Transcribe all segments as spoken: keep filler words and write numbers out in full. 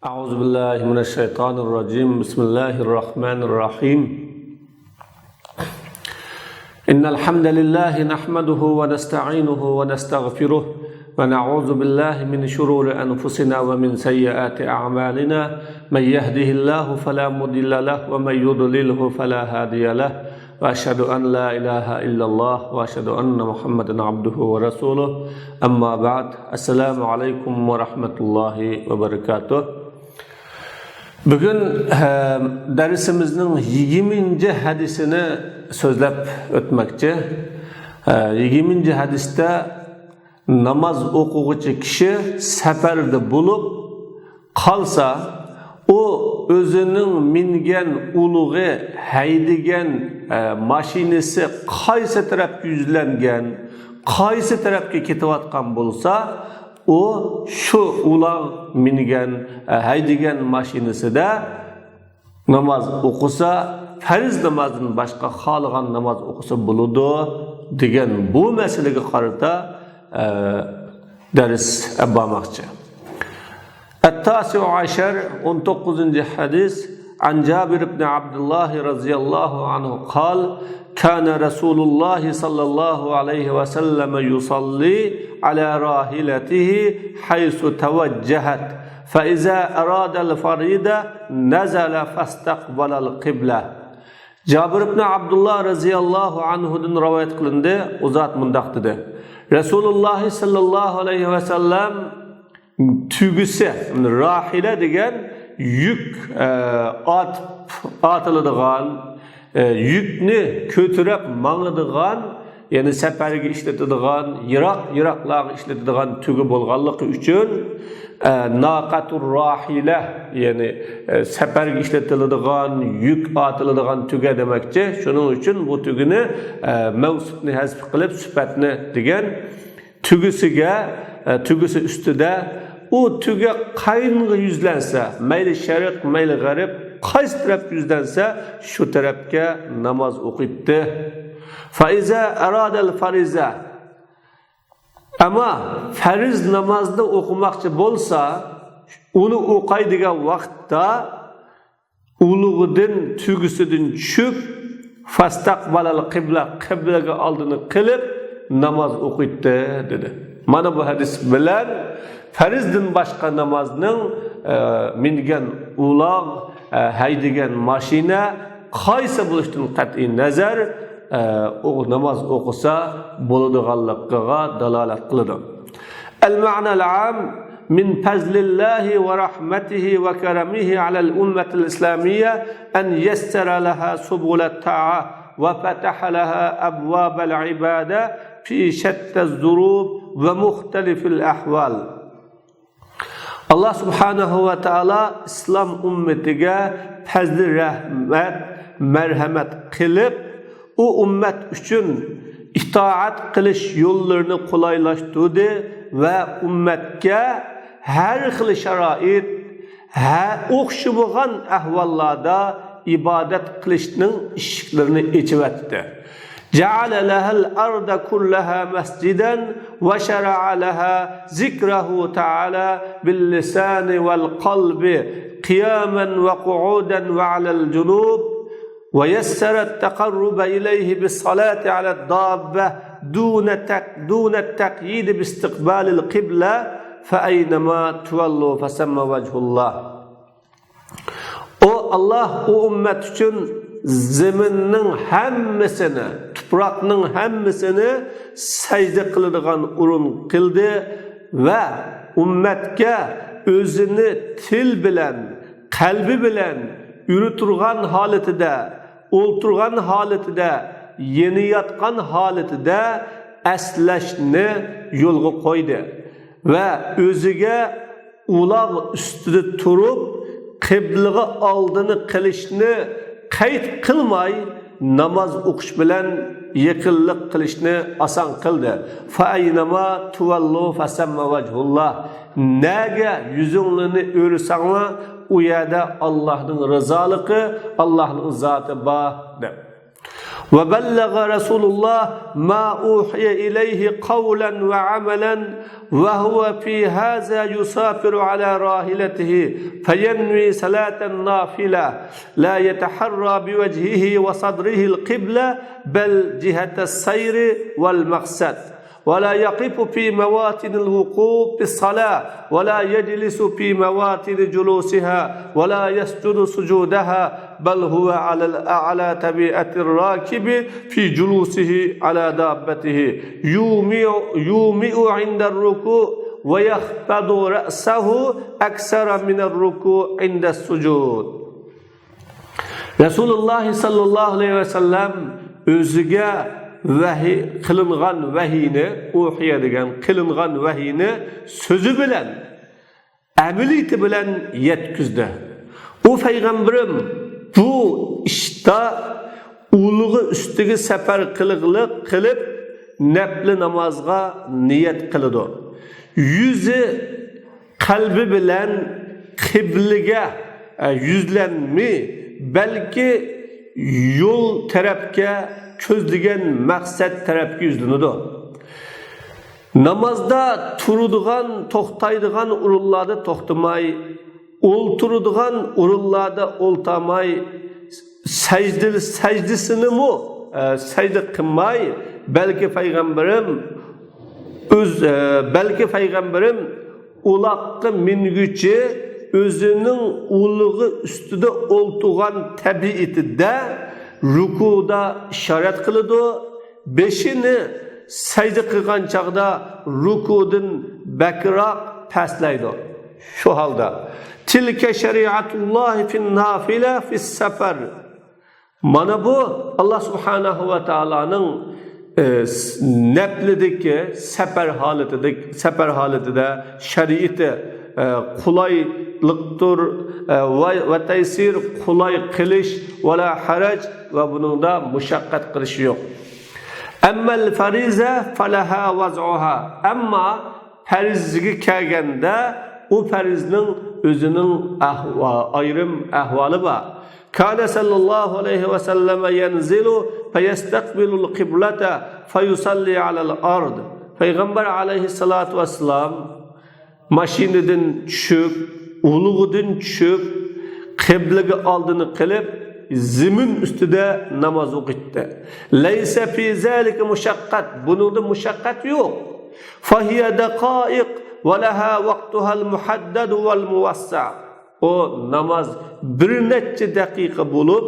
أعوذ بالله من الشيطان الرجيم. بسم الله الرحمن الرحيم. إن الحمد لله نحمده ونستعينه ونستغفره، ونعوذ بالله من شرور أنفسنا ومن سيئات أعمالنا. من يهده الله فلا مضل له، ومن يضلله فلا هادي له. وأشهد أن لا إله إلا الله، وأشهد أن محمدا عبده ورسوله. أما بعد. السلام عليكم ورحمة الله وبركاته. بۈگۈن، ئە، دەرسىمىزنىڭ يىگىرمىنچى ھەدىسىنى سۆزلەپ ئۆتمەكچى. ئە، يىگىرمىنچى ھەدىستە ناماز ئوقۇغۇچى كىشى سەپەردە بولۇپ قالسا، ئۇ ئۆزىنىڭ مىنگەن ئۇلۇغى، ھەيدىگەن، ئە، ماشىنىسى قايسى تەرەپكە يۈزلەنگەن، قايسى تەرەپكە كېتىۋاتقان بولسا، ئۇ شۇ ئۇلاغ مىنگەن، ھەيدىگەن ماشىنىسىدا ناماز ئوقۇسا، پەرز نامازدىن باشقا خالىغان ناماز ئوقۇسا بولىدۇ، دېگەن بۇ مەسىلىگە قارىتا، ئە، دەرس ئەپ بارماقچى. التاسع عشر، ئون توققۇزىنچى ھەدىس. عن جابر بن عبد الله رضي الله عنه قال: كان رسول الله صلى الله عليه وسلم يصلي على راحلته حيث توجهت، فإذا أراد الفريضة نزل فاستقبل القبلة. جابىر ئىبن ئابدۇللا رەزىياللاھۇ ئەنھۇدىن رىۋايەت قىلىندى، ئۇ زات مۇنداق دېدى: رەسۇلۇللاھ سەللەللاھۇ ئەلەيھى ۋەسەللەم تۈگىسى، يەنى راھىلە دېگەن يۈك، ئە، ئارتىپ، ئارتىلىدىغان، ئە، يۈكنى كۆتۈرۈپ ماڭىدىغان، يەنى سەپەرگە ئىشلىتىدىغان، يىراق-يىراقلارغا ئىشلىتىدىغان تۈگە بولغانلىقى ئۈچۈن، ئە، ناقەتۇر راھىلە، يەنى، ئە، سەپەرگە ئىشلىتىلىدىغان، يۈك ئارتىلىدىغان تۈگە دېمەكچى. شۇنىڭ ئۈچۈن بۇ تۈگىنى، ئە، مەۋسۇپنى ھەزپ قىلىپ، سۈپەتنى دېگەن، تۈگىسىگە، ئە، تۈگىسى ئۈستىدە، ئۇ تۈگە قاينىغا يۈزلەنسە، مەيلى شەرق، مەيلى غەرب، قايسى تەرەپكە يۈزلەنسە، شۇ تەرەپكە ناماز ئوقۇيتتى. فَإِذَا أَرَادَ الْفَرِيضَةَ. ئەمما پەرز نامازنى ئوقۇماقچى بولسا، ئۇنى ئوقاي دېگەن ۋاقىتتا، ئۇلۇغىدىن، تۈگىسىدىن چۈشۈپ، فاستقبل القبلة، قىبلىگە ئالدىنى قىلىپ ناماز ئوقۇيتتى، دېدى. مانا بۇ ھەدىس بىلەن پەرزدىن باشقا نامازنىڭ، ئە، مىنگەن ئۇلاغ، ئە، ھەيدىگەن ماشىنا قايسى بولۇشتىن قەتئىي نەزەر، ئە، ئۇ ناماز ئوقۇسا بولىدىغانلىقىغا دالالەت قىلىدۇ. المعنى العام: من فضل الله ورحمته وكرمه على الأمة الإسلامية أن يسر لها سبل الطاعة وفتح لها أبواب العبادة في شتى الظروف ومختلف الأحوال. ئاللاھ سۇبھانەھۇ ۋە تائالا ئىسلام ئۈممىتىگە پەزلى رەھمەت، مەرھەمەت قىلىپ، ئۇ ئۈممەت ئۈچۈن ئىتائەت قىلىش يوللىرىنى قولايلاشتۇردى ۋە ئۈممەتكە ھەر خىل شارائىت، ھە، ئوخشىمىغان ئەھۋاللاردا ئىبادەت قىلىشنىڭ ئىشىكلىرىنى ئېچىۋەتتى. جعل لها الأرض كلها مسجدا وشرع لها ذكره تعالى باللسان والقلب قياما وقعودا وعلى الجنوب ويسر التقرب إليه بالصلاة على الدابة دون تق-، دون التقييد باستقبال القبلة فأينما تولوا فثم وجه الله. ئۇ، ئاللاھ ئۇ ئۈممەت ئۈچۈن زېمىننىڭ ھەممىسىنى، تۇپراقنىڭ ھەممىسىنى سەجدە قىلىدىغان ئورۇن قىلدى ۋە ئۈممەتكە ئۆزىنى تىل بىلەن، قەلبى بىلەن يۈرۈتۈرغان ھالىتىدە، ئولتۇرغان ھالىتىدە، يېنىياتقان ھالىتىدە ئەسلەشنى يولغا قويدى ۋە ئۆزىگە ئۇلاغ ئۈستىدە تۇرۇپ، قىبلىغا ئالدىنى قىلىشنى قەيت قىلماي، ناماز ئوقۇش بىلەن يېقىنلىق قىلىشنى ئاسان قىلدى. فأينما تولوا فثم وجه الله. نەگە يۈزۈڭلارنى ئۆرۈسەڭلار، ئۇ يەردە ئاللاھنىڭ رىزالىقى، ئاللاھنىڭ زاتى بار، دەپ. وبلغ رسول الله ما أوحي إليه قولا وعملا، وهو في هذا يسافر على راحلته فينوي صلاة النافلة، لا يتحرى بوجهه وصدره القبلة، بل جهة السير والمقصد، ولا يقف في مواطن الوقوف في الصلاة، ولا يجلس في مواطن جلوسها، ولا يسجد سجودها، بل هو على الأعلى طبيعة الراكب في جلوسه على دابته، يومئ، يومئ عند الركوع، ويخفض رأسه أكثر من الركوع عند السجود. رەسۇلۇللاھ ساللاللاھۇ ئەلەيھى ۋەسەللەم ئۆزىگە ۋەھىي قىلىنغان ۋەھىينى، ئۇھىيە دېگەن قىلىنغان ۋەھىينى سۆزى بىلەن، ئەمەلىيىتى بىلەن يەتكۈزدى. ئۇ پەيغەمبىرىم بۇ ئىشتا ئۇلىغى ئۈستىگە سەپەر قىلىغلىق قىلىپ، نەپلى نامازغا نىيەت قىلىدۇ. يۈزى قەلبى بىلەن قىبلىگە، ئە، يۈزلەنمەي، بەلكى يول تەرەپكە، كۆزلىگەن مەقسەت تەرەپكە يۈزلىنىدۇ. نامازدا تۇرىدىغان، توختايدىغان ئورۇنلاردا توختىماي، ئولتۇرىدىغان ئورۇنلاردا ئولتۇرماي، سەجدە، سەجدىسىنىمۇ، ئە، سەجدە قىلماي، بەلكى پەيغەمبىرىم ئۆز، ئە، بەلكى پەيغەمبىرىم ئۇلاققا مىنگۈچى ئۆزىنىڭ ئۇلىغى ئۈستىدە ئولتۇرغان تەبىئىتىدە رۇكۇدا ئىشارەت قىلىدۇ، بېشىنى سەجدە قىلغان چاغدا رۇكۇدىن بەكرەك پەسلەيدۇ. شۇ ھالدا، تىلكە شەرىئەتۇللاھى فىن نافىلە فىس سەپەر. مانا بۇ ئاللاھ سۇبھانەھۇ ۋە تائالانىڭ، ئە، س-، نەپلىدىكى سەپەر ھالىتىدە، سەپەر ھالىتىدە شەرىئىتى، ئە، قولايلىقتۇر، ئە، ۋە، ۋە تەيسىر، قولاي قىلىش، ۋە لا ھەرەج، ۋە بۇنىڭدا مۇشەققەت قىلىش يوق. ئەممەل فەرىزە فەلەھا ۋەزئۇھا. ئەمما پەرزگە كەلگەندە، ئۇ پەرزنىڭ ئۆزىنىڭ ئەھۋا-، ئايرىم ئەھۋالى بار. كانە سەللەللاھۇ ئەلەيھى ۋەسەللەم يەنزىلۇ فەيەستەقبىلۇل قىبلەتە فەيۇسەللى ئەلەل ئەرد. پەيغەمبەر ئەلەيھىسسالاتۇ ۋەسسالام ماشىنىدىن چۈشۈپ، ئۇلىغىدىن چۈشۈپ، قىبلىگە ئالدىنى قىلىپ، زېمىن ئۈستىدە ناماز ئوقۇيتتى. لەيسە فى زالىكە مۇشەققەت، بۇنىڭدا مۇشەققەت يوق. فەھىيە دەقائىق ۋە لەھا ۋەقتۇھەل مۇھەددەدۇ ۋەل مۇۋەسسەئ. ئۇ ناماز بىر نەچچە دەقىقە بولۇپ،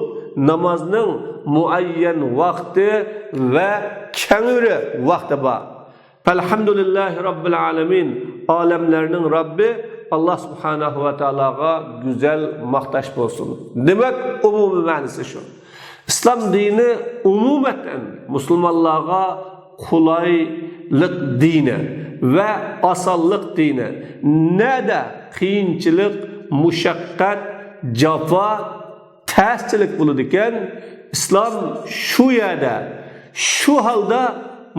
نامازنىڭ مۇئەييەن ۋاقتى ۋە كەڭرى ۋاقتى بار. فەلھەمدۇلىللاھى رەببىل ئالەمىن. ئالەملەرنىڭ رەببى ئاللاھ سۇبھانەھۇ ۋە تائالاغا گۈزەل ماختاش بولسۇن. دېمەك، ئومۇمىي مەنىسى شۇ. ئىسلام دىنى ئومۇمەن مۇسۇلمانلارغا قولايلىق دىنى ۋە ئاسانلىق دىنى. نەدە قىيىنچىلىق، مۇشەققەت، جاپا، تەسچىلىك بولىدىكەن، ئىسلام شۇ يەردە، شۇ ھالدا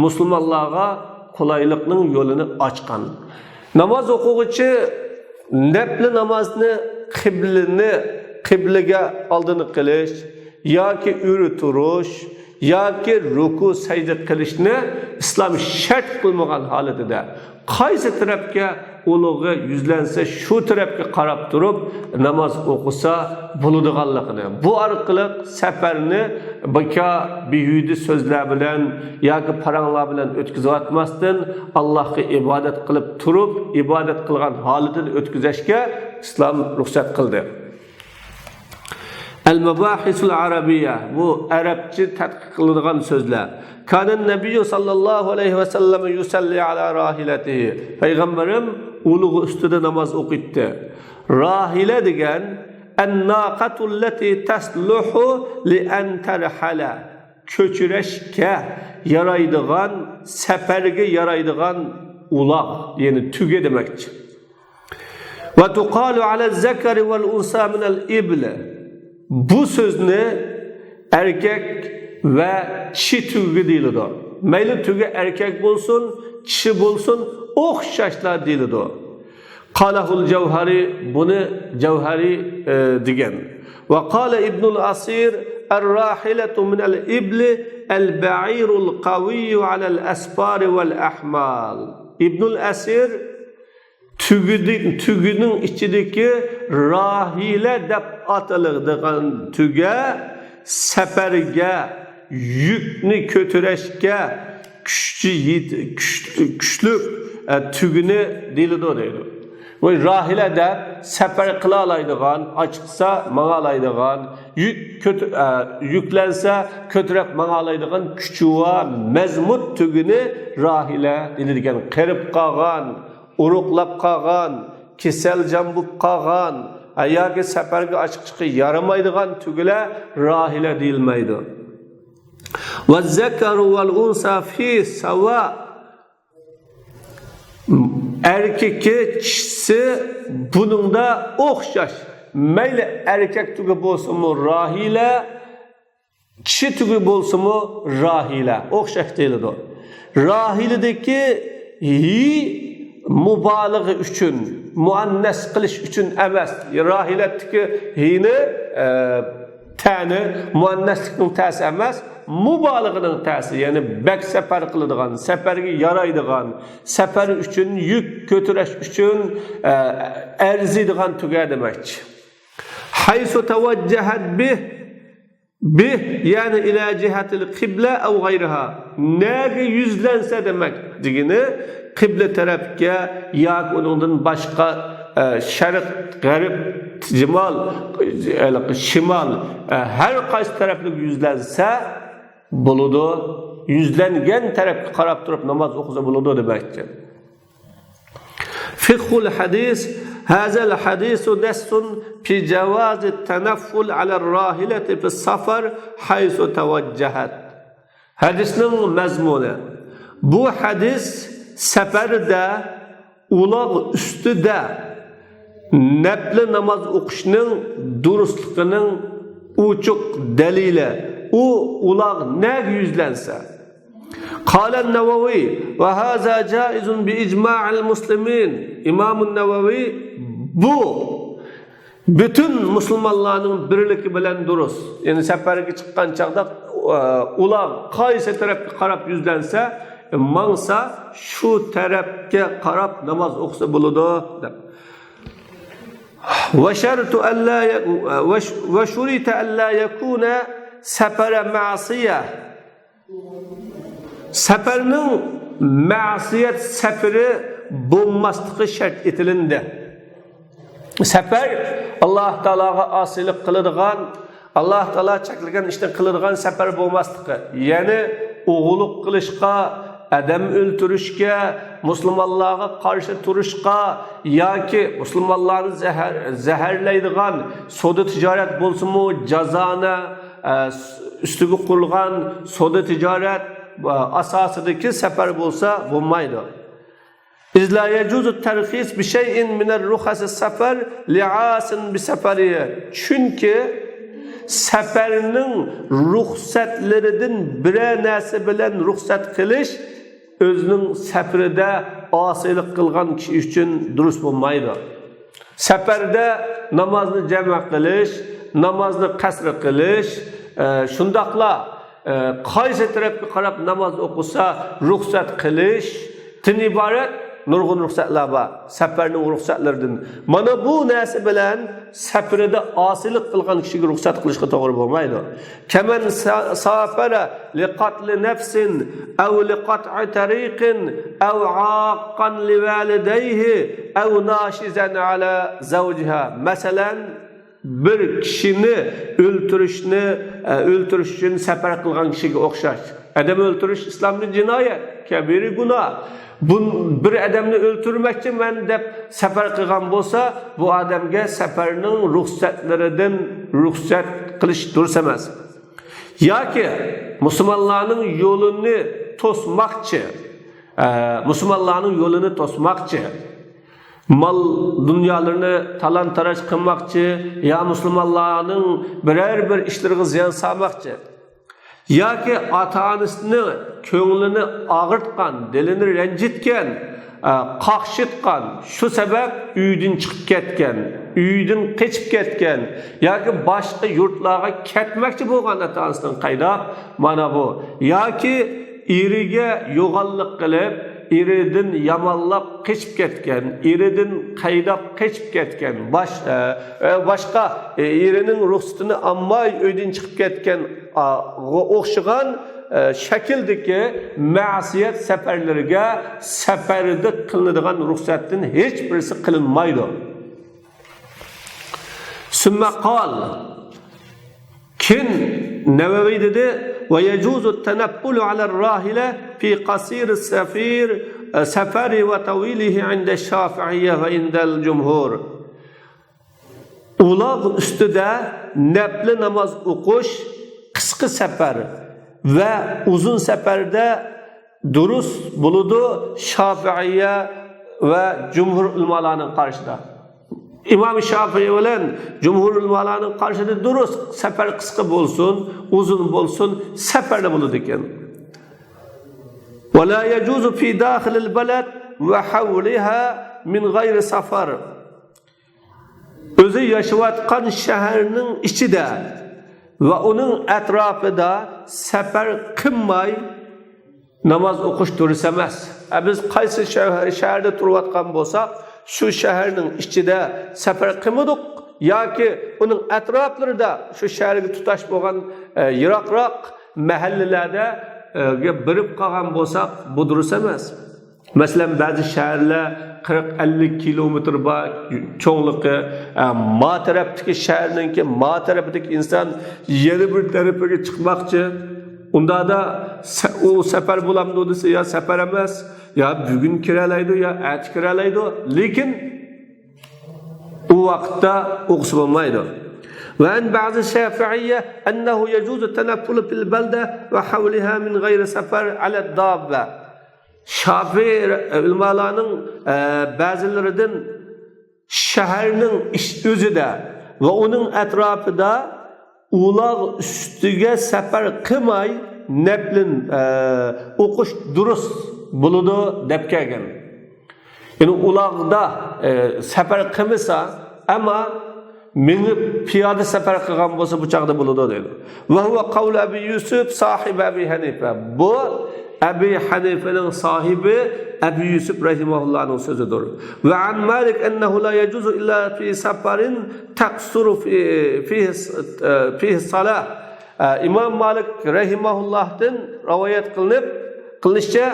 مۇسۇلمانلارغا قولايلىقنىڭ يولىنى ئاچقان. ناماز ئوقۇغۇچى نەپلى نامازنى قىبلىنى، قىبلىگە ئالدىنى قىلىش ياكى ئۆرە تۇرۇش ياكى رۇكۇ سەجدە قىلىشنى ئىسلام شەرت قىلمىغان ھالىتىدە، قايسى تەرەپكە ئۇلىغى يۈزلەنسە، شۇ تەرەپكە قاراپ تۇرۇپ ناماز ئوقۇسا بولىدىغانلىقىنى، بۇ ئارقىلىق سەپەرنى بىكار، بىھۇدە سۆزلەر بىلەن ياكى پاراڭلار بىلەن ئۆتكۈزۈۋاتماستىن، ئاللاھقا ئىبادەت قىلىپ تۇرۇپ، ئىبادەت قىلغان ھالىتىدە ئۆتكۈزۈشكە ئىسلام رۇخسەت قىلدى. ئەل مەباھىسۇل ئەرەبىيە، بۇ ئەرەبچە تەتقىق قىلىدىغان سۆزلەر. كانەن نەبىييۇ سەللەللاھۇ ئەلەيھى ۋەسەللەم يۇسەللى ئەلا راھىلەتىھى. پەيغەمبىرىم ئۇلىغى ئۈستىدە ناماز ئوقۇيتتى. راھىلە دېگەن، ئەن ناقەتۇللەتى تەسلۇھۇ لىئەن تەرھەلە. كۆچۈرەشكە يارايدىغان، سەپەرگە يارايدىغان ئۇلاغ، يەنى تۆگە دېمەكچى. ۋە تۇقالۇ ئەلەز زەكەرى ۋەل ئۇنسا مىنەل ئىبلى. بۇ سۆزنى ئەركەك ۋە چىشى تۆگىگە دېيىلىدۇ. مەيلى تۆگە ئەركەك بولسۇن، چىشى بولسۇن، ئوخشاشلا دېيىلىدۇ. قالەھۇل جەۋھەرى، بۇنى جەۋھەرى، ئە، دېگەن. ۋە قالە ئىبنۇل ئەسىر، ئەر راھىلەتۇ مىنەل ئىبلى البعير القوي على الأسفار والأحمال. ئىبنۇل ئەسىر تۈگىدى-، تۈگىنىڭ ئىچىدىكى راھىلە دەپ ئاتىلىدىغان تۈگە سەپەرگە، يۈكنى كۆتۈرۈشكە كۈچى يېت-، كۈچ-، كۈچلۈك، ئە، تۈگىنى دېيىلىدۇ دەيدۇ. ۋە راھىلە دەپ سەپەر قىلالايدىغان، ئاچىقسا ماڭالايدىغان، يۈك كۆتۈ-، ئە، يۈكلەنسە كۆتۈرۈپ ماڭالايدىغان كۈچى ۋە مەزمۇت تۈگىنى راھىلە دېيىلىدىكەن. قېرىپ قالغان، ئورۇقلاپ قالغان، كېسەلجان بولۇپ قالغان، ھە، ياكى سەپەرگە ئاچىقىشقا يارىمايدىغان تۈگىلەر راھىلە دېيىلمەيدۇ. والذكر والأنثى في سواء. ئەركىكى، چىشىسى بۇنىڭدا ئوخشاش. مەيلى ئەركەك تۈگى بولسىمۇ راھىلە، چىشى تۈگى بولسىمۇ راھىلە، ئوخشاش دېيىلىدۇ. راھىلىدىكى ھى مۇبالىغە ئۈچۈن، مۇئەننەس قىلىش ئۈچۈن ئەمەس. راھىلەتتىكى ھىنى، ئە، تەنى مۇئەننەسلىكنىڭ تەسى ئەمەس، مۇبالىغىنىڭ تەسى. يەنى بەك سەپەر قىلىدىغان، سەپەرگە يارايدىغان، سەپەر ئۈچۈن، يۈك كۆتۈرۈش ئۈچۈن، ئە، ئەرزىيدىغان تۈگە دېمەكچى. حيث توجهت به، به، يەنى إلى جهة القبلة أو غيرها. نەگە يۈزلەنسە دېمەك دېگىنى، قىبلە تەرەپكە ياكى ئۇنىڭدىن باشقا، ئە، شەرق، غەرب، جىمال، ھېلىقى شىمال، ئە، ھەر قايسى تەرەپلىك يۈزلەنسە بولىدۇ. يۈزلەنگەن تەرەپكە قاراپ تۇرۇپ ناماز ئوقۇسا بولىدۇ دېمەكچى. فقه الحديث، هذا الحديث نص في جواز التنفل على الراحلة في السفر حيث توجهت. ھەدىسنىڭ مەزمۇنى. بۇ ھەدىس سەپەردە ئۇلاغ ئۈستىدە نەپلى ناماز ئوقۇشنىڭ دۇرۇسلۇقىنىڭ ئوچۇق دەلىلى. ئۇ ئۇلاغ نەگە يۈزلەنسە. قال النووي، وهذا جائز بإجماع المسلمين. ئىمام نەۋەۋى بۇ پۈتۈن مۇسۇلمانلارنىڭ بىرلىكى بىلەن دۇرۇس. يەنى سەپەرگە چىققان چاغدا، ئە، ئۇلار قايسى تەرەپكە قاراپ يۈزلەنسە، ماڭسا، شۇ تەرەپكە قاراپ ناماز ئوقۇسا بولىدۇ، دەپ. وشرط ألا ي-، وش-، وشرط ألا يكون سفر معصية. سەپەرنىڭ مەسىيەت سەپىرى بولماسلىقى شەرت ئېتىلىندى. سەپەر ئاللاھ تائالاغا ئاسىيلىق قىلىدىغان، ئاللاھ تائالا چەكلىگەن ئىشنى قىلىدىغان سەپەر بولماسلىقى، يەنى ئوغرىلىق قىلىشقا، ئادەم ئۆلتۈرۈشكە، مۇسۇلمانلارغا قارشى تۇرۇشقا ياكى مۇسۇلمانلارنى زەھەر-، زەھەرلەيدىغان سودا تىجارەت بولسىمۇ، جازانە، ئە، ئۈستىگە قۇرۇلغان سودا تىجارەت، ئە، ئاساسىدىكى سەپەر بولسا بولمايدۇ. إذ لا يجوز الترخيص بشيء من رخص السفر لعاص بسفره. چۈنكى سەپەرنىڭ رۇخسەتلىرىدىن بىرەر نەرسە بىلەن رۇخسەت قىلىش ئۆزىنىڭ سەپىرىدە ئاسىيلىق قىلغان كىشى ئۈچۈن دۇرۇس بولمايدۇ. سەپەردە نامازنى جەمە قىلىش، نامازنى قەسرى قىلىش، ئە، شۇنداقلا، ئە، قايسى تەرەپكە قاراپ ناماز ئوقۇسا رۇخسەت قىلىشتىن ئىبارەت نۇرغۇن رۇخسەتلەر بار. سەپەرنىڭ رۇخسەتلىرىدىن. مانا بۇ نەرسە بىلەن سەپىرىدە ئاسىيلىق قىلغان كىشىگە رۇخسەت قىلىشقا توغرا بولمايدۇ. كمن سا-، سافر لقتل نفس أو لقطع طريق أو عاقا لوالديه أو ناشزا على زوجها. مەسىلەن، بىر كىشىنى ئۆلتۈرۈشنى، ئە، ئۆلتۈرۈش ئۈچۈن سەپەر قىلغان كىشىگە ئوخشاش. ئادەم ئۆلتۈرۈش ئىسلامدا جىنايەت، كەبىرە گۇناھ. بۇ بىر ئادەمنى ئۆلتۈرمەكچىمەن دەپ سەپەر قىلغان بولسا، بۇ ئادەمگە سەپەرنىڭ رۇخسەتلىرىدىن رۇخسەت قىلىش دۇرۇس ئەمەس. ياكى مۇسۇلمانلارنىڭ يولىنى توسماقچى، ئە، مۇسۇلمانلارنىڭ يولىنى توسماقچى، مال دۇنيالىرىنى تالان-تاراج قىلماقچى يا مۇسۇلمانلارنىڭ بىرەر بىر ئىشلىرىغا زىيان سالماقچى ياكى ئاتا-ئانىسىنىڭ كۆڭلىنى ئاغرىتقان، دىلىنى رەنجىتكەن، ئە، قاقشىتقان، شۇ سەۋەب ئۆيدىن چىقىپ كەتكەن، ئۆيدىن قېچىپ كەتكەن ياكى باشقا يۇرتلارغا كەتمەكچى بولغان ئاتا-ئانىسىدىن قايداپ، مانا بۇ. ياكى ئېرىگە يوغانلىق قىلىپ، ئېرىدىن يامانلاپ قېچىپ كەتكەن، ئېرىدىن قايداپ قېچىپ كەتكەن، باش-، ئە، ئە، باشقا، ئە، ئېرىنىڭ رۇخسىتىنى ئالماي ئۆيدىن چىقىپ كەتكەن، ئا، غا ئوخشىغان، ئە، شەكىلدىكى مەسىيەت سەپەرلىرىگە سەپەردە قىلىنىدىغان رۇخسەتتىن ھېچ بىرسى قىلىنمايدۇ. ثم قال، كېيىن نەۋەۋى دېدى، ويجوز التنفل على الراحلة في قصير السفير، سفر وطويله عند الشافعية وعند الجمهور. ئۇلاغ ئۈستىدە نەپلى ناماز ئوقۇش قىسقا سەپەر ۋە ئۇزۇن سەپەردە دۇرۇس بولىدۇ، شافىئىيە ۋە جۇمھۇر ئۆلىمالارنىڭ قارىشىدا. ئىمام شافىئىي بىلەن جۇمھۇر ئۆلىمالارنىڭ قارىشىدا دۇرۇس، سەپەر قىسقا بولسۇن، ئۇزۇن بولسۇن، سەپەردە بولىدىكەن. ولا يجوز في داخل البلد وحولها من غير سفر. ئۆزى ياشاۋاتقان شەھەرنىڭ ئىچىدە ۋە ئۇنىڭ ئەتراپىدا سەپەر قىلماي ناماز ئوقۇش دۇرۇس ئەمەس. ئە، بىز قايسى شەھەر، شەھەردە تۇرۇۋاتقان بولساق، شۇ شەھەرنىڭ ئىچىدە سەپەر قىلمىدۇق ياكى ئۇنىڭ ئەتراپلىرىدا، شۇ شەھەرگە تۇتاش بولغان، ئە، يىراقراق مەھەللىلەردە، ئە، بېرىپ قالغان بولساق، بۇ دۇرۇس ئەمەس. مەسىلەن، بەزى شەھەرلەر قىرىق، ئەللىك كىلومېتىر بار چوڭلۇقى، ئە، ما تەرەپتىكى شەھەرنىڭكى ما تەرىپىدىكى ئىنسان يەنە بىر تەرىپىگە چىقماقچى. ئۇنداقتا سە-، ئۇ سەپەر بولامدۇ دېسە، يا سەپەر ئەمەس، يا بۈگۈن كىرەلەيدۇ، يا ئەتە كىرەلەيدۇ. لېكىن ئۇ ۋاقىتتا ئوقۇسا بولمايدۇ. وعن بعض الشافعية أنه يجوز التنفل في البلدة وحولها من غير سفر على الدابة. شافىئىي ئۆلىمالارنىڭ، ئە، بەزىلىرىدىن شەھەرنىڭ ئىچ-، ئۆزىدە ۋە ئۇنىڭ ئەتراپىدا ئۇلاغ ئۈستىگە سەپەر قىلماي نەپلىن، ئە، ئوقۇش دۇرۇس بولىدۇ دەپ كەلگەن. يەنى ئۇلاغدا، ئە، سەپەر قىلمىسا، ئەمما مېڭىپ پىيادە سەپەر قىلغان بولسا، بۇ چاغدا بولىدۇ دەيدۇ. وهو قول أبي يوسف صاحب أبي حنيفة. بۇ ئەبى ھەنىفىنىڭ ساھىبى ئەبى يۈسۈپ رەھىمەھۇللانىڭ سۆزىدۇر. وعن مالك أنه لا يجوز إلا في سفر تقصر في-، فيه، فيه الصلاة. ئە، ئىمام مالىك رەھىمەھۇللاھتىن رىۋايەت قىلىنىپ، قىلىنىشىچە،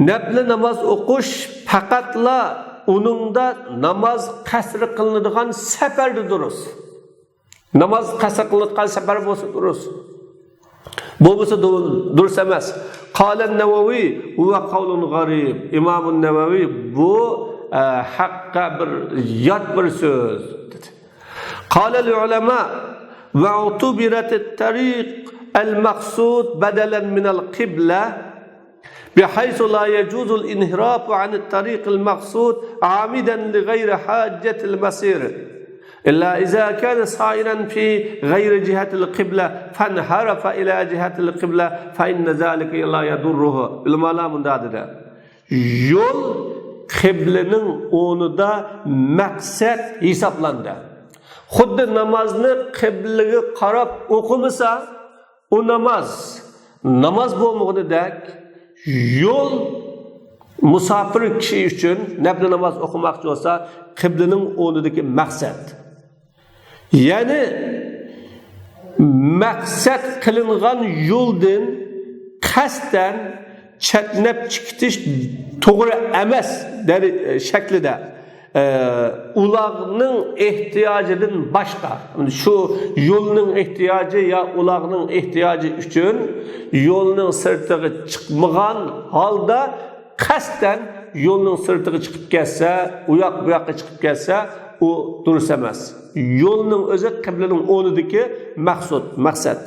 نەپلى ناماز ئوقۇش پەقەتلا ئۇنىڭدا ناماز قەسرى قىلىنىدىغان سەپەردە دۇرۇس. ناماز قەسىر قىلىنىۋاتقان سەپەر بولسا دۇرۇس. بولمىسا دۇ-، دۇرۇس ئەمەس. قال النووي هو قول غريب. ئىمام نەۋەۋى بۇ، ئە، ھەققە بىر يات بىر سۆز دېدى. قال العلماء واعتبرت الطريق المقصود بدلا من القبلة بحيث لا يجوز الانحراف عن الطريق المقصود عامدا لغير حاجة المسير، إلا إذا كان سائرا في غير جهة القبلة فانحرف إلى جهة القبلة فإن ذلك لا يضره. ئۆلىمالار مۇنداق دېدى: يول قىبلىنىڭ ئورنىدا مەقسەت ھېسابلاندى. خۇددى نامازنى قىبلىگە قاراپ ئوقۇمىسا، ئۇ ناماز ناماز بولمىغىنىدەك، يول مۇساپىر كىشى ئۈچۈن نەپلى ناماز ئوقۇماقچى بولسا، قىبلىنىڭ ئورنىدىكى مەقسەت. يەنى مەقسەت قىلىنغان يولدىن قەستەن چەتنەپ چىقىش توغرا ئەمەس دەر-، شەكلىدە. ئە، ئۇلاغنىڭ ئېھتىياجىدىن باشقا، شۇ يولنىڭ ئېھتىياجى يا ئۇلاغنىڭ ئېھتىياجى ئۈچۈن يولنىڭ سىرتىغا چىقمىغان ھالدا قەستەن يولنىڭ سىرتىغا چىقىپ كەتسە، ئۇياق بۇياققا چىقىپ كەتسە، ئۇ دۇرۇس ئەمەس. يولنىڭ ئۆزى قىبلىنىڭ ئورنىدىكى مەقسۇد، مەقسەت.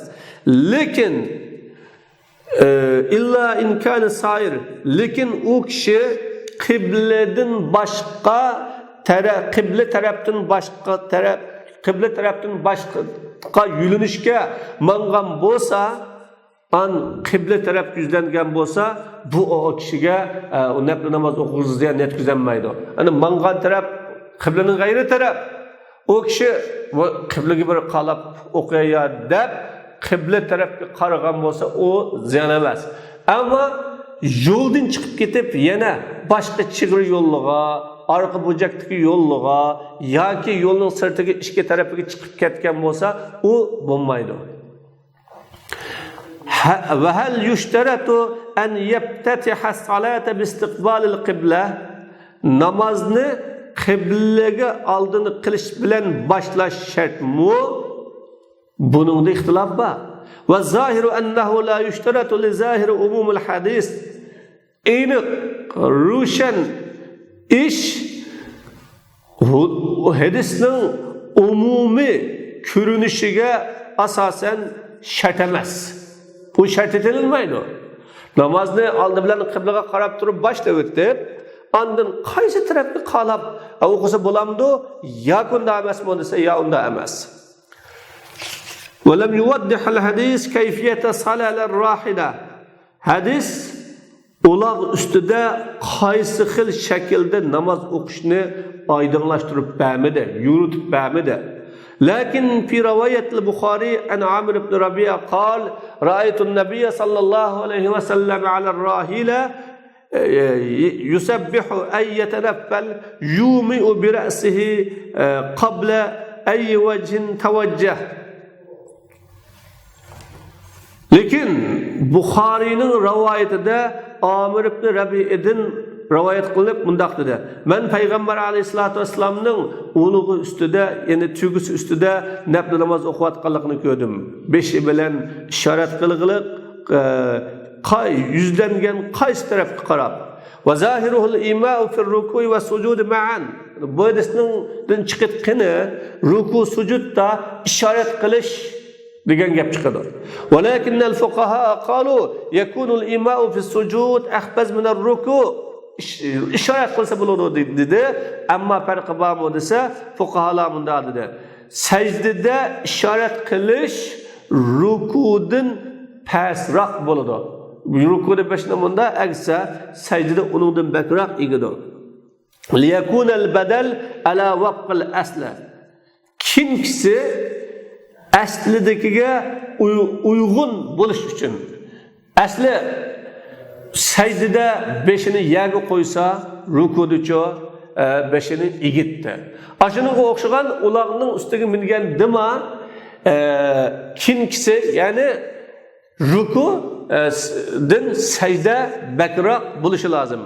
لېكىن ئىللا ئىن كانە سائىر، لېكىن ئۇ كىشى قىبلىدىن باشقا تەرە-، قىبلە تەرەپتىن باشقا تەرەپ، قىبلە تەرەپتىن باشقا يۆنىلىشكە ماڭغان بولسا، ئان قىبلە تەرەپ يۈزلەنگەن بولسا، بۇ ئۇ كىشىگە، ئە، ئۇ نەپلى ناماز ئوقۇغۇچىغا زىيان يەتكۈزەلمەيدۇ. يەنى ماڭغان تەرەپ قىبلىنىڭ غەيرى تەرەپ. ئۇ كىشى بۇ قىبلىگە بىر قاراپ ئوقۇيا دەپ، قىبلە تەرەپكە قارىغان بولسا، ئۇ زىيان ئەمەس. ئەمما يولدىن چىقىپ كېتىپ، يەنە باشقا چېگرا يولىغا، ئارقا بۇرجەكتىكى يولىغا ياكى يولنىڭ سىرتىغا ئىچكى تەرىپىگە چىقىپ كەتكەن بولسا، ئۇ بولمايدۇ. ھە، ۋەھەل يۇشتەرەتۇ ئەن يەپتەتىھە سالاتا بىستىقبالىل قىبلە؟ نامازنى قىبلىگە ئالدىنى قىلىش بىلەن باشلاش شەرتمۇ؟ بۇنىڭدا ئىختىلاپ بار. ۋە زاھىرۇ ئەننەھۇ لا يۇشتەرەتۇ لى زاھىرى ئومۇمىل ھەدىس. ئېنىق، روشەن ئىش، ھۇ-، ھەدىسنىڭ ئومۇمىي كۆرۈنۈشىگە ئاساسەن شەرت ئەمەس. بۇ شەرت ئېتىلمەيدۇ. نامازنى ئالدى بىلەن قىبلىغا قاراپ تۇرۇپ باشلاۋېتىپ، ئاندىن قايسى تەرەپكە قاراپ ئوقۇسا بولامدۇ؟ ياكى ئۇنداق ئەمەسمۇ دېسە، يا ئۇنداق ئەمەس. ولم يوضح الحديث كيفية الصلاة على الراحلة. ھەدىس ئۇلاغ ئۈستىدە قايسى خىل شەكىلدە ناماز ئوقۇشنى ئايدىڭلاشتۇرۇپ بەرمىدى، يورۇتۇپ بەرمىدى. لكن في رواية البخاري عن عامر بن ربيعة قال: رأيت النبي صلى الله عليه وسلم على الراحلة يسبح أي يتنفل، يومئ برأسه قبل أي وجه توجه. لېكىن بۇخارىينىڭ رىۋايىتىدە ئامىر ئىبنى رەبىئىدىن رىۋايەت قىلىنىپ مۇنداق دېدى: مەن پەيغەمبەر ئەلەيھىسسالاتۇ ۋەسسالامنىڭ ئۇلىغى ئۈستىدە، يەنى تۆگىسى ئۈستىدە نەپلى ناماز ئوقۇۋاتقانلىقىنى كۆردۈم. بېشى بىلەن ئىشارەت قىلغىلىق، ئە، قاي-، يۈزلەنگەن قايسى تەرەپكە قاراپ. وظاهره الإيماء في الركوع والسجود معا. بۇ ھەدىسنىڭدىن چىقىتقىنى رۇكۇ، سۇجۇدتا ئىشارەت قىلىش دېگەن گەپ چىقىدۇ. ولكن الفقهاء قالوا يكون الإيماء في السجود أخفض من الركوع. ئىش-، ئىشارەت قىلسا بولىدۇ دېدى. ئەمما پەرقى بارمۇ دېسە، فۇقاھالار مۇنداق دېدى. سەجدىدە ئىشارەت قىلىش رۇكۇدىن پەسرەك بولىدۇ. رۇكۇدا بېشىنى مۇنداق ئەگسە، سەجدىدە ئۇنىڭدىن بەكرەك ئېگىدۇ. ليكون البدل على وفق الأصل. كېيىنكىسى ئەسلىدىكىگە ئۇي-، ئۇيغۇن بولۇش ئۈچۈن. ئەسلى سەجدىدە بېشىنى يەرگە قويسا، رۇكۇدىچۇ، ئە، بېشىنى ئېگىتتى. ئاشۇنىڭغا ئوخشىغان ئۇلاغنىڭ ئۈستىگە مىنگەندىما، ئە، كېيىنكىسى، يەنى رۇكۇ، ئە، س-، دىن سەجدە بەكرەك بولۇشى لازىم.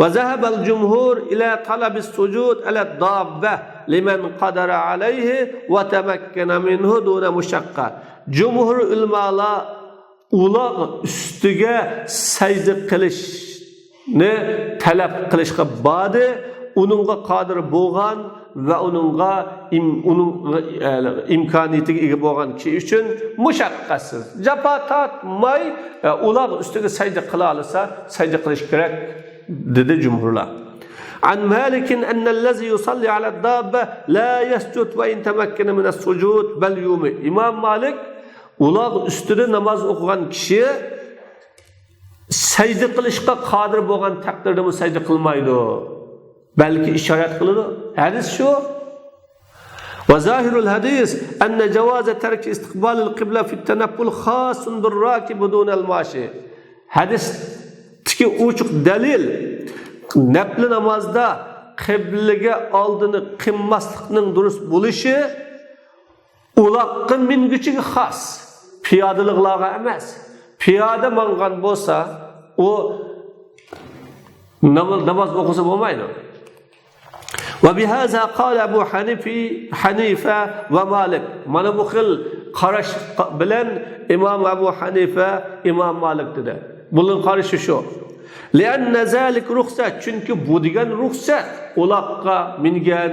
وذهب الجمهور إلى طلب السجود على الدابة لمن قدر عليه وتمكن منه دون مشقة. جۇمھۇر ئۆلىمالار ئۇلاغ ئۈستىگە سەجدە قىلىشنى تەلەپ قىلىشقا باردى، ئۇنىڭغا قادىر بولغان ۋە ئۇنىڭغا ئىم-، ئۇنىڭ، ئە، ئىمكانىيىتىگە ئىگە بولغان كىشى ئۈچۈن مۇشەققەتسىز، جاپا تارتماي، ئە، ئۇلاغ ئۈستىگە سەجدە قىلالىسا، سەجدە قىلىش كېرەك، دېدى جۇمھۇرلار. عن مالك أن الذي يصلي على الدابة لا يسجد وإن تمكن من السجود بل يومئ. ئىمام مالىك ئۇلاغ ئۈستىدە ناماز ئوقۇغان كىشى سەجدە قىلىشقا قادىر بولغان تەقدىردىمۇ سەجدە قىلمايدۇ. بەلكى ئىشارەت قىلىدۇ. ھەدىس شۇ. وظاهر الحديث أن جواز ترك استقبال القبلة في التنفل خاص بالراكب دون الماشي. ھەدىستىكى ئوچۇق دەلىل، نەپلى نامازدا قىبلىگە ئالدىنى قىلماسلىقنىڭ دۇرۇس بولۇشى ئۇلاغقا مىنگۈچىگە خاس، پىيادىلىقلارغا ئەمەس. پىيادە ماڭغان بولسا، ئۇ نام-، ناماز ئوقۇسا بولمايدۇ. وبهذا قال أبو حنيفة، حنيفة ومالك. مانا بۇ خىل قاراش بىلەن ئىمام ئەبۇ ھەنىفە، ئىمام مالىك دېدى. بۇنىڭ قارىشى شۇ. لأن ذلك رخصة، چۈنكى بۇ دېگەن رۇخسەت، ئۇلاغقا مىنگەن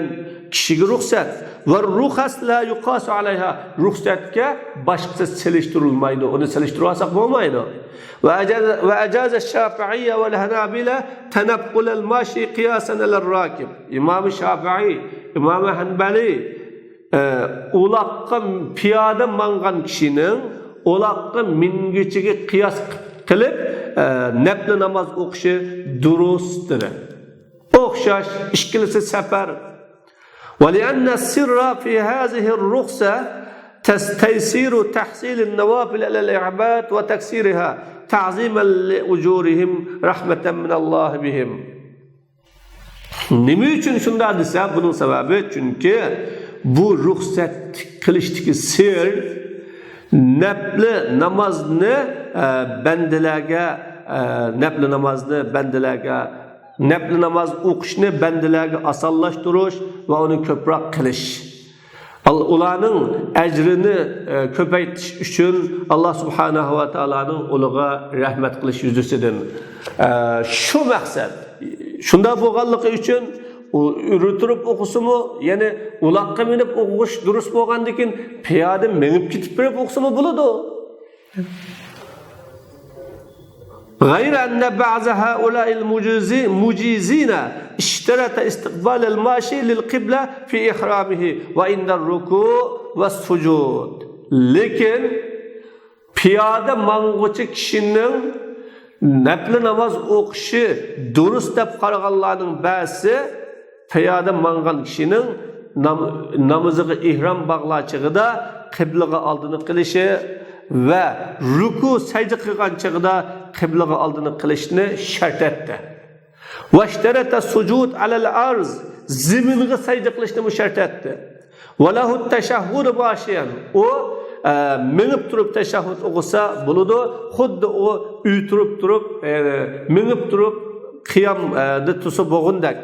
كىشىگە رۇخسەت. والرخص لا يقاس عليها، رۇخسەتكە باشقىسى سېلىشتۇرۇلمايدۇ، ئۇنى سېلىشتۇرۇۋالساق بولمايدۇ. وأجاز، وأجاز الشافعية والحنابلة تنفل الماشي قياسا على الراكب. ئىمام شافىئىي، ئىمام ھەنبەلى، ئە، ئۇلاغقا پىيادە ماڭغان كىشىنىڭ ئۇلاققا مىنگۈچىگە قىياس قىلىپ، ئە، نەپلى ناماز ئوقۇشى دۇرۇس دېدى. ئوخشاش، ئىككىلىسى سەپەر. ولأن السر في هذه الرخصة تس-، تيسير تحصيل النوافل على العباد وتكثيرها تعظيما لأجورهم رحمة من الله بهم. نېمە ئۈچۈن شۇنداق دېسە، بۇنىڭ سەۋەبى، چۈنكى بۇ رۇخسەت قىلىشتىكى سىر نەپلى نامازنى، ئە، بەندىلەرگە، ئە، نەپلى نامازنى بەندىلەرگە، نەپلى ناماز ئوقۇشنى بەندىلەرگە ئاسانلاشتۇرۇش ۋە ئۇنى كۆپرەك قىلىش. ئال-، ئۇلارنىڭ ئەجرىنى، ئە، كۆپەيتىش ئۈچۈن ئاللا سۇبھانەھۇ ۋە تائالانىڭ ئۇلىغا رەھمەت قىلىش يۈزىسىدىن. ئە، شۇ مەقسەت. شۇنداق بولغانلىقى ئۈچۈن ئۇ ئۆرە تۇرۇپ ئوقۇسىمۇ، يەنى ئۇلاققا مىنىپ ئوقۇش دۇرۇس بولغاندىكىن، پىيادە مېڭىپ كېتىپ بېرىپ ئوقۇسىمۇ بولىدۇ. غير أن بعض هؤلاء المجيزين اشترط استقبال الماشي للقبلة في إحرامه وعند الركوع والسجود. لېكىن پىيادە ماڭغۇچى كىشىنىڭ نەپلى ناماز ئوقۇشى دۇرۇس دەپ قارىغانلارنىڭ بەزىسى پىيادە ماڭغان كىشىنىڭ نام-، نامىزىغا ئېھرام باغلار چېغىدا قىبلىغا ئالدىنى قىلىشى ۋە رۇكۇ، سەجدە قىلغان چېغىدا قىبلىغا ئالدىنى قىلىشنى شەرت ئەتتى. واشترط السجود على الأرض، زېمىنغا سەجدە قىلىشنىمۇ شەرت ئەتتى. وله التشهد ماشيا، ئۇ، ئە، مېڭىپ تۇرۇپ تەشەھھۇد ئوقۇسا بولىدۇ، خۇددى ئۇ ئۆرە تۇرۇپ تۇرۇپ، ئە، مېڭىپ تۇرۇپ قىيام، ئە، دە تۇرسا بولغۇندەك.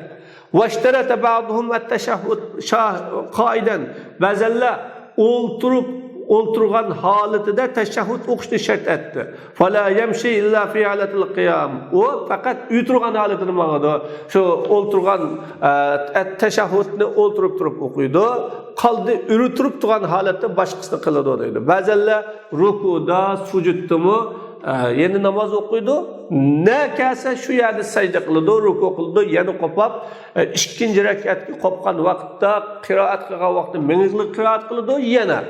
واشترط بعضهم التشهد شا-، قائدا، بەزەنلەر ئولتۇرۇپ، ئولتۇرغان ھالىتىدە تەشەھھۇد ئوقۇشنى شەرت ئەتتى. فلا يمشي إلا في حالة القيام، ئۇ پەقەت ئۆرە تۇرغان ھالىتىدە ماڭىدۇ. شۇ ئولتۇرغان، ئە، تەشەھھۇدنى ئولتۇرۇپ تۇرۇپ ئوقۇيدۇ. قالدى ئۆرە تۇرۇپ تۇرغان ھالەتتە باشقىسىنى قىلىدۇ دەيدۇ. بەزەنلەر رۇكۇدا، سۇجۇدتىمۇ، ئە، يەنە ناماز ئوقۇيدۇ. نە كەلسە شۇ يەردە سەجدە قىلىدۇ، رۇكۇ قىلىدۇ، يەنە قوپاپ، ئە، ئىككىنچى رەكئەتكە قوپقان ۋاقىتتا، قىرائەت قىلغان ۋاقىتتا مېڭىگلىك قىرائەت قىلىدۇ، يەنە.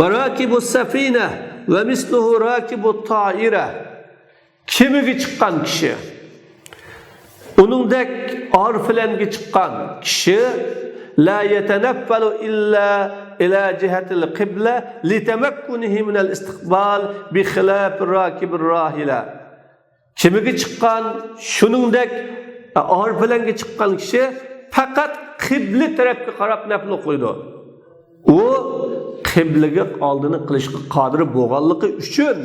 وراكب السفينة ومثله راكب الطائرة. كېمىگە چىققان كىشى، ئۇنىڭدەك ئارپىلەنگە چىققان كىشى، لا يتنفل إلا إلى جهة القبلة لتمكنه من الاستقبال بخلاف راكب الراحلة. كېمىگە چىققان، شۇنىڭدەك ئارپىلەنگە چىققان كىشى پەقەت قىبلە تەرەپكە قاراپ نەپلى ئوقۇيدۇ. ئۇ قىبلىگە ئالدىنى قىلىشقا قادىر بولغانلىقى ئۈچۈن،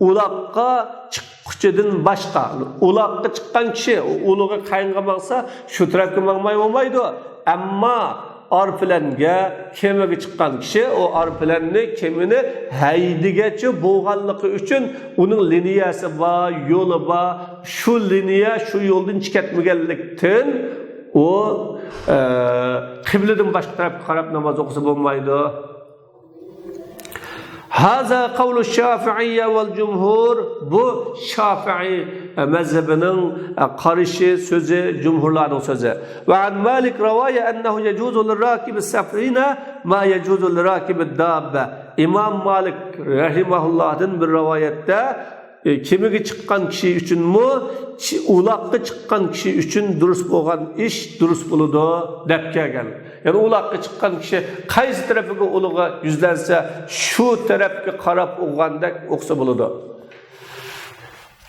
ئۇلاققا چىققۇچىدىن باشقا، ئۇلاققا چىققان كىشى ئۇلىغا قايىنغا ماڭسا، شۇ تەرەپكە ماڭماي بولمايدۇ. ئەمما ئارپىلەنگە، كېمىگە چىققان كىشى ئۇ ئارپىلەننى، كېمىنى ھەيدىگەچ بولغانلىقى ئۈچۈن، ئۇنىڭ لىنىيەسى بار، يولى بار. شۇ لىنىيە، شۇ يولدىن چىقىپ كەتمىگەنلىكتىن، ئۇ، ئە، قىبلىدىن باشقا تەرەپكە قاراپ ناماز ئوقۇسا بولمايدۇ. هذا قول الشافعية والجمهور، بۇ شافىئىي مەزھىپىنىڭ قارىشى، سۆزى، جۇمھۇرلارنىڭ سۆزى. وعن مالك رواية أنه يجوز لراكب السفينة ما يجوز لراكب الدابة. ئىمام مالىك رەھىمەھۇللاھتىن بىر رىۋايەتتە، ئە، كېمىگە چىققان كىشى ئۈچۈنمۇ، چى-، ئۇلاققا چىققان كىشى ئۈچۈن دۇرۇس بولغان ئىش دۇرۇس بولىدۇ، دەپ كەلگەن. يەنى ئۇلاققا چىققان كىشى قايسى تەرىپىگە ئۇلىغا يۈزلەنسە، شۇ تەرەپكە قاراپ ئوقۇغاندەك ئوقۇسا بولىدۇ.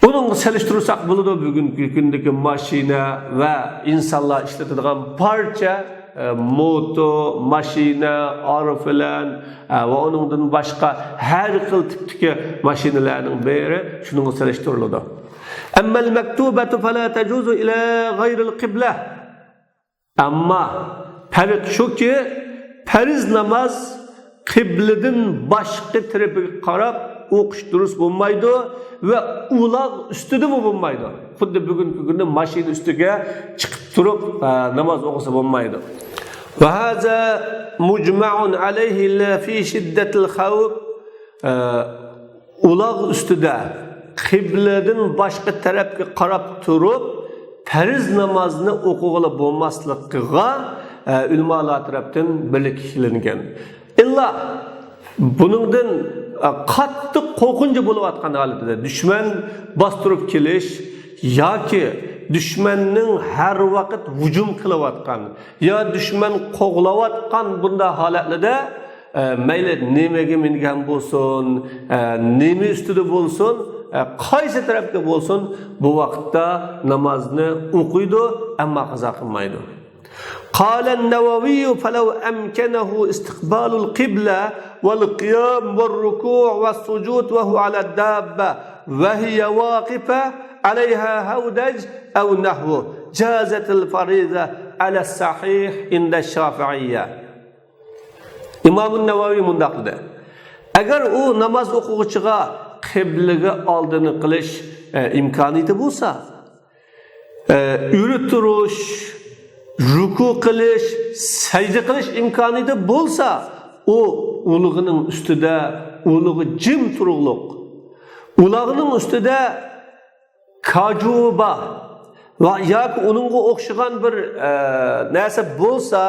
بۇنىڭغا سېلىشتۇرساق بولىدۇ، بۈگۈنكى كۈندىكى ماشىنا ۋە ئىنسانلار ئىشلىتىدىغان بارچە، ئە، موتو، ماشىنا، ئارپىلەن، ئە، ۋە ئۇنىڭدىن باشقا ھەر خىل تىپتىكى ماشىنىلارنىڭ بېرى شۇنىڭغا سېلىشتۇرۇلىدۇ. أما المكتوبة فلا تجوز إلى غير القبلة. ئەمما پەرق شۇكى، پەرز ناماز قىبلىدىن باشقا تەرىپىگە قاراپ ئوقۇش دۇرۇس بولمايدۇ ۋە ئۇلاغ ئۈستىدىمۇ بولمايدۇ. خۇددى بۈگۈنكى كۈندە ماشىنا ئۈستىگە چىقىپ تۇرۇپ، ئە، ناماز ئوقۇسا بولمايدۇ. وهذا مجمع عليه إلا في شدة الخوف. ئە، ئۇلاغ ئۈستىدە قىبلىدىن باشقا تەرەپكە قاراپ تۇرۇپ پەرز نامازنى ئوقۇغىلى بولماسلىقىغا، ئە، ئۆلىمالار تەرەپتىن بىرلىك كېلىنگەن. ئىللا بۇنىڭدىن، ئە، قاتتىق قورقۇنچى بولۇۋاتقان ھالىتىدە، دۈشمەن باستۇرۇپ كېلىش ياكى دۈشمەننىڭ ھەر ۋاقىت ھۇجۇم قىلىۋاتقان يا دۈشمەن قوغلاۋاتقان بۇنداق ھالەتلەردە، ئە، مەيلى نېمىگە مىنگەن بولسۇن، ئە، نېمە ئۈستىدە بولسۇن، ئە، قايسى تەرەپكە بولسۇن، بۇ ۋاقىتتا نامازنى ئوقۇيدۇ، ئەمما قازا قىلمايدۇ. قال النووي: فلو أمكنه استقبال القبلة والقيام والركوع والسجود وهو على الدابة وهي واقفة عليها هودج أو نحوه جازت الفريضة على الصحيح عند الشافعية. ئىمام نەۋەۋى مۇنداق دېدى: ئەگەر ئۇ ناماز ئوقۇغۇچىغا قىبلىگە ئالدىنى قىلىش، ئە، ئىمكانىيىتى بولسا، ئە، ئۆرە تۇرۇش، رۇكۇ قىلىش، سەجدە قىلىش ئىمكانىيىتى بولسا، ئۇ ئۇلىغىنىڭ ئۈستىدە، ئۇلىغا جىم تۇرۇقلۇق، ئۇلاغنىڭ ئۈستىدە كاجۇبا ۋە ياكى ئۇنىڭغا ئوخشىغان بىر، ئە، نەرسە بولسا،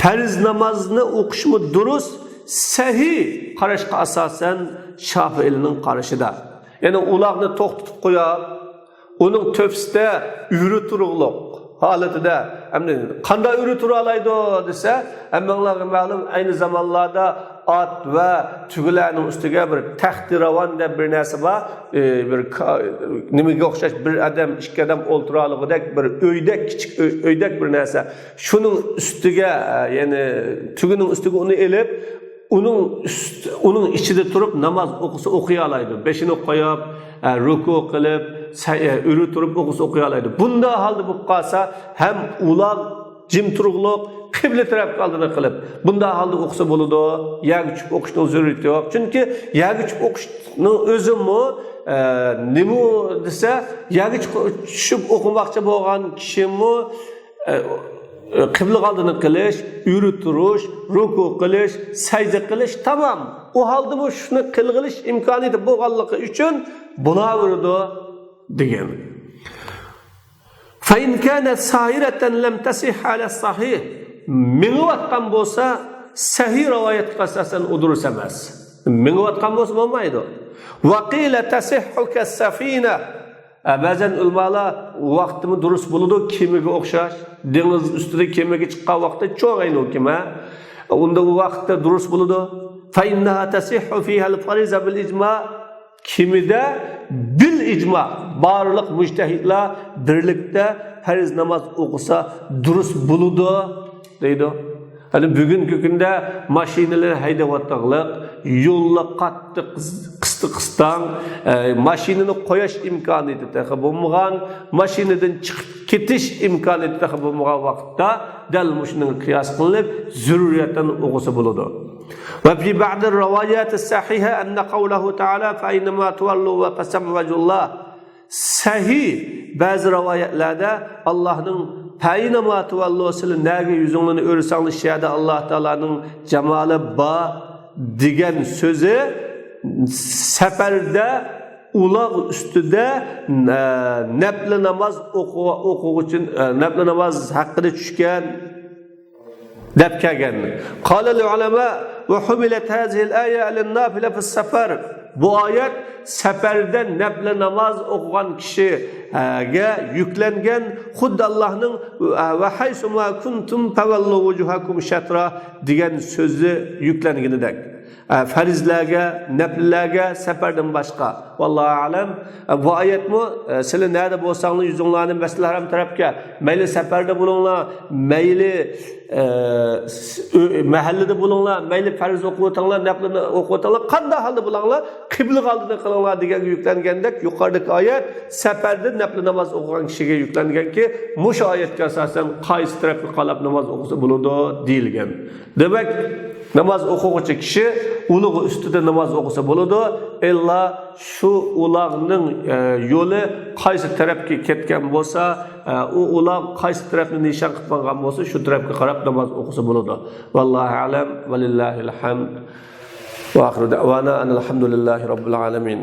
پەرز نامازنى ئوقۇشمۇ دۇرۇس، سەھىھ قاراشقا ئاساسەن شافىئىلىنىڭ قارىشىدا. يەنى ئۇلاغنى توختىتىپ قويۇپ، ئۇنىڭ تۆپىسىدە ئۆرە تۇرۇقلۇق ھالىتىدە، ئەمدى قانداق ئۆرە تۇرالايدۇ دېسە، ھەممىڭلارغا مەلۇم، ئەينى زامانلاردا ئات ۋە تۆگىلەرنىڭ ئۈستىگە بىر تەختىراۋان دەپ بىر نەرسە بار. ئى، بىر كا-، نېمىگە ئوخشاش، بىر ئادەم، ئىككى ئادەم ئولتۇرالىغۇدەك بىر ئۆيدەك، كىچىك ئۆي، ئۆيدەك بىر نەرسە. شۇنىڭ ئۈستىگە، ئە، يەنى تۆگىنىڭ ئۈستىگە ئۇنى ئېلىپ، ئۇنىڭ ئۈست-، ئۇنىڭ ئىچىدە تۇرۇپ ناماز ئوقۇسا ئوقۇيالايدۇ. بېشىنى قويۇپ، ئە، رۇكۇ قىلىپ، سە-، ئە، ئۆرە تۇرۇپ ئوقۇسا ئوقۇيالايدۇ. بۇنداق ھالدا بولۇپ قالسا، ھەم ئۇلاغ جىم تۇرۇقلۇق، قىبلە تەرەپكە ئالدىنى قىلىپ، بۇنداق ھالدا ئوقۇسا بولىدۇ، يەرگە چۈشۈپ ئوقۇشنىڭ زۆرۈرىيىتى يوق. چۈنكى يەرگە چۈشۈپ ئوقۇشنىڭ ئۆزىمۇ، ئە، نېمە دېسە، يەرگە چۈشۈپ، چۈشۈپ ئوقۇماقچى بولغان كىشىمۇ، ئە، قىبلىگە ئالدىنى قىلىش، ئۆرە تۇرۇش، رۇكۇ قىلىش، سەجدە قىلىش، تامام. ئۇ ھالدىمۇ شۇنى قىلغىلىش ئىمكانىيىتى بولغانلىقى ئۈچۈن بولاۋېرىدۇ دېگەن. فإن كانت سائرة لم تصح على الصحيح. مېڭىۋاتقان بولسا، سەھىھ رىۋايەتكە ئاساسەن ئۇ دۇرۇس ئەمەس. مېڭىۋاتقان بولسا بولمايدۇ. وقيل تصح كالسفينة. ئە، بەزەن ئۆلىمالار ۋاقتىمۇ دۇرۇس بولىدۇ، كېمىگە ئوخشاش. دېڭىز ئۈستىدە كېمىگە چىققان ۋاقتى چوڭ ئەينى ئۇ كېمە. ئۇندا ئۇ ۋاقىتتا دۇرۇس بولىدۇ. فإنها تصح فيها الفريضة بالإجماع. كېمىدە بىل ئىجما، بارلىق مۇجتەھىدلار بىرلىكتە پەرز ناماز ئوقۇسا دۇرۇس بولىدۇ دەيدۇ. يەنى بۈگۈنكى كۈندە ماشىنىلار ھەيدەۋاتقانلىق، يوللار قاتتىق قىستى قىستاڭ، ئە، ماشىنىنى قويۇش ئىمكانىيىتى تېخى بولمىغان، ماشىنىدىن چىقىپ كېتىش ئىمكانىيىتى تېخى بولمىغان ۋاقىتتا دەل مۇشۇنىڭغا قىياس قىلىنىپ زۆرۈرىيەتتىن ئوقۇسا بولىدۇ. وفي بعض الروايات الصحيحة أن قوله تعالى فأينما تولوا فثم وجه الله. سەھىھ بەزى رىۋايەتلەردە ئاللاھنىڭ فەئەينەما تۇۋەللۇ، سىلەر نەگە يۈزۈڭلارنى ئۆرۈسەڭلار، شۇ يەردە ئاللاھ تائالانىڭ جامالى بار دېگەن سۆزى سەپەردە ئۇلاغ ئۈستىدە، ئە، نەپلى ناماز ئوقۇ-، ئوقۇغۇچى، ئە، نەپلى ناماز ھەققىدە چۈشكەن دەپ كەلگەن. قال العلماء وحملت هذه الآية على النافلة في السفر. بۇ ئايەت سەپەردە نەپلى ناماز ئوقۇغان كىشىگە يۈكلەنگەن، خۇددى ئاللاھنىڭ، ۋە ھەيسۇما كۇنتۇم فەۋەللۇ ۋۇجۇھەكۇم شەترا دېگەن سۆزى يۈكلەنگىنىدەك. ئە، پەرزلەرگە، نەپلىلەرگە سەپەردىن باشقا. ۋاللاھۇ ئەلەم. ئە، بۇ ئايەتمۇ، ئە، سىلەر نەدە بولساڭلار يۈزۈڭلارنى مەسجىدىل ھەرام تەرەپكە، مەيلى سەپەردە بولۇڭلار، مەيلى، ئە، س-، ئۆ-، مەھەللىدە بولۇڭلار، مەيلى پەرز ئوقۇۋاتىڭلار، نەپلىنى ئوقۇۋاتىڭلار، قانداق ھالدا بولۇڭلار، قىبلىگە ئالدىنى قىلىڭلار دېگەنگە يۈكلەنگەندەك يۇقىرىدىكى ئايەت سەپەردە نەپلى ناماز ئوقۇغان كىشىگە يۈكلەنگەنكى، مۇشۇ ئايەتكە ئاساسەن قايسى تەرەپكە قاراپ ناماز ئوقۇسا بولىدۇ دېيىلگەن. دېمەك، ناماز ئوقۇغۇچى كىشى ئۇلىغى ئۈستىدە ناماز ئوقۇسا بولىدۇ. ئىللا شۇ ئۇلاغنىڭ، ئە، يولى قايسى تەرەپكە كەتكەن بولسا، ئە، ئۇ ئۇلاغ قايسى تەرەپنى نىشان قىلىپ ماڭغان بولسا، شۇ تەرەپكە قاراپ ناماز ئوقۇسا بولىدۇ. ۋاللاھۇ ئەلەم، ۋەلىللاھىل ھەمد. ۋە ئاخىرۇ دەئۋانا ئەنىل ھەمدۇلىللاھى رەببىل ئالەمىن.